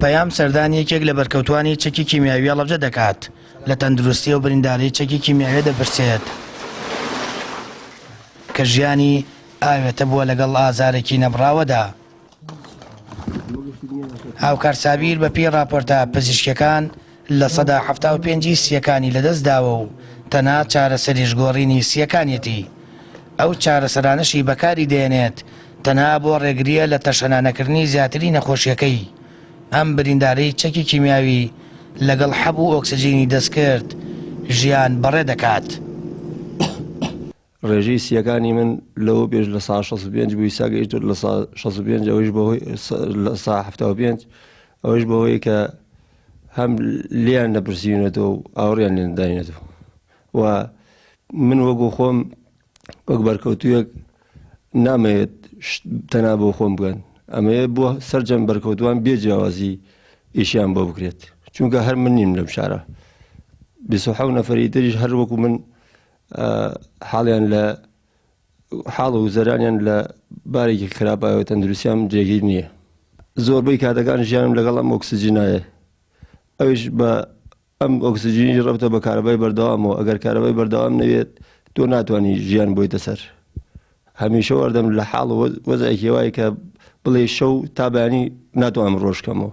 پەیام سەردانی یەکێک لە بەرکەوتوانی چەکی کیمیاوی هەڵەبجە دەکات، لە تەندروستی ئەو بریندارەی چەکی کیمیاویە دەپرسێت کە ژیانی ئاوێتە بووە لەگەڵ ئازارێکی نەبڕاوەدا. هاوکار سابیر بەپێی ڕاپۆرتە پزیشکیەکان 75% ی سییەکانی لەدەستداوە و تەنها چارەسەریش گۆڕینی سییەکانیەتی. ئەو چارەسەرانەشی بەکاری دەیەنێت تەنها بۆ ڕێگرییە لە تەشەنانەکردنی زیاتری نەخۆشیەکەی. ئەم بریندارەی چەکی کیمیاوی لەگەڵ حەب و ئۆکسجینی دەستکرد ژیان بەڕێ دەکات. ڕێژەی سییەکانی من لەوە پێش 65% بوو، ئیستا گەیشتووە 65%، ئەوەیش بەهۆی 75% ئەوەیش بەهۆی کە هەم لێیان نەپرسیونەتەوە و ئاوڕیان لێ نەداوینەتەوە و من وەکو خۆم وەک بەرکەوتوویەک نامەوێت تەنها بۆ خۆم بکەن، ئەمەیە بۆ سەرجەم بەرکەوتوان بێ جیاوازی ئیشیان بۆ بکرێت، چونکە هەر من نیم لەم شارە، 27 نەفەری تریش هەر وەکو من حاڵیان لە حاڵ و زەرانیان لە بارێکی خراپایەوە تەندروستیان جێگیر نییە. زۆربەی کاتەکان ژیانم لەگەڵ ئەم ئۆکسجینایە، ئەویش بە ئەم ئۆکسجینی ڕەبتە بە کارەبای بەردەوامەوە، ئەگەر کارەبای بەردەوام نەوێت تۆ ناتوانانی ژیان بۆیتە سەر. هەمیشە وەردەم لە حاڵ وەزعێکی وایە کە بڵێ شەو تا بەیانی ناتوانم ڕۆژکەمەوە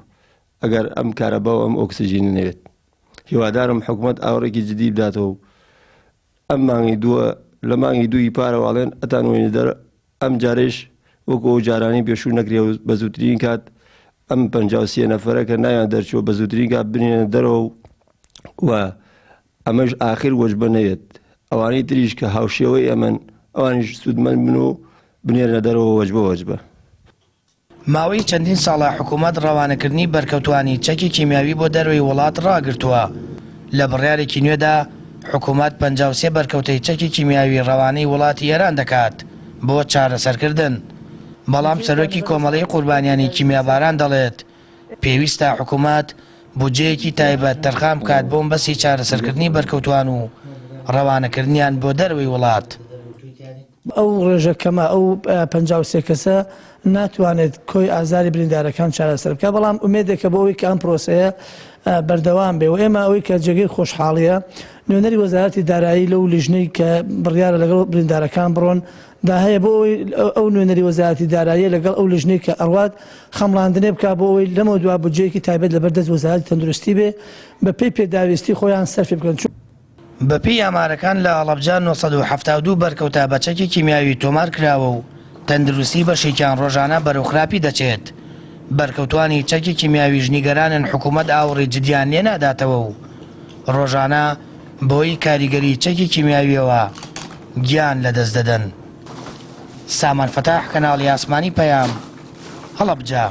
ئەگەر ئەم کارەبا و ئەم ئۆکسجینە نەوێت. هیوادارم حکومەت ئاوڕێکی جدی بداتەوە و ئەم مانگی دووە لە مانگی دووی پارەوە ئەڵێن ئەتان وێنە دەر ئەم جارەیش وەکو ئەو جارانەی پێشوو نەکرێ و بە زووترین کات ئەم 53 نەفەرە کە ناویان دەرچووە بە زووترین کات بنێنە دەرەوە و ئەمەش ئاخر وەجبە نەوێت ئەوانەی تریش کە هاوشێوەی ئەمن ئەوانیش سوودمەند بن و بنێرنە دەرەوە وەجبە وەجبە. ماوەی چەندین ساڵە حکومەت ڕەوانەکردنی بەرکەوتوانی چەکی کیمیاوی بۆ دەرەوەی وڵات ڕاگرتووە، لە بڕیارێکی نوێدا حکومەت 53 بەرکەوتەی چەکی کیمیاوی ڕەوانەی وڵاتی ئێران دەکات بۆ چارەسەرکردن، بەڵام سەرۆکی کۆمەڵەی قوربانیانی کیمیاباران دەڵێت، پێویستە حکومەت بودجەیەکی تایبەت تەرخان بکات بۆ مەبەستی چارەسەرکردنی بەرکەوتوان و ڕەوانەکردنیان بۆ دەرەوەی وڵات. ئەو ڕێژە کەمە، ئەو 53 کەسە ناتوانێت کۆی ئازاری بریندارەکان چارەسەر بکات، بەڵام ئومێدێکە بۆ ئەوەی کە ئەم پرۆسەیە بەردەوام بێ و ئێمە ئەوەی کە جێگەی خۆشحاڵیە نوێنەری وەزارەتی دارایی لەو لیژنەی کە بڕیارە لەگەڵ بریندارەکان بڕۆن دا هەیە بۆ ئەوەی ئەو نوێنەری وەزارەتی داراییە لەگەڵ ئەو لیژنەی کە ئەڕوات خەمڵاندنێ بکا بۆ ئەوەی لەمەودوا بودجەیەکی تایبەت لەبەر دەست وەزارەتی تەندروستی بێ بەپێی پێداویستی خۆیان سەرفی بکەن. بەپێی ئامارەکان لە هەڵەبجە 972 بەرکەوتە بە چەکی کیمیاوی تۆمار کراوە و تەندروستی بەشێکیان ڕۆژانە بەرەو خراپی دەچێت، بەرکەوتوانی چەکی کیمیاویش نیگەرانن حکومەت ئاوڕی جدیان لێ ناداتەوە و ڕۆژانە بەهۆی کاریگەری چەکی کیمیاویەوە گیان لەدەست دەدەن. سامان فەتاح، کەناڵی ئاسمانی پەیام، هەڵەبجە.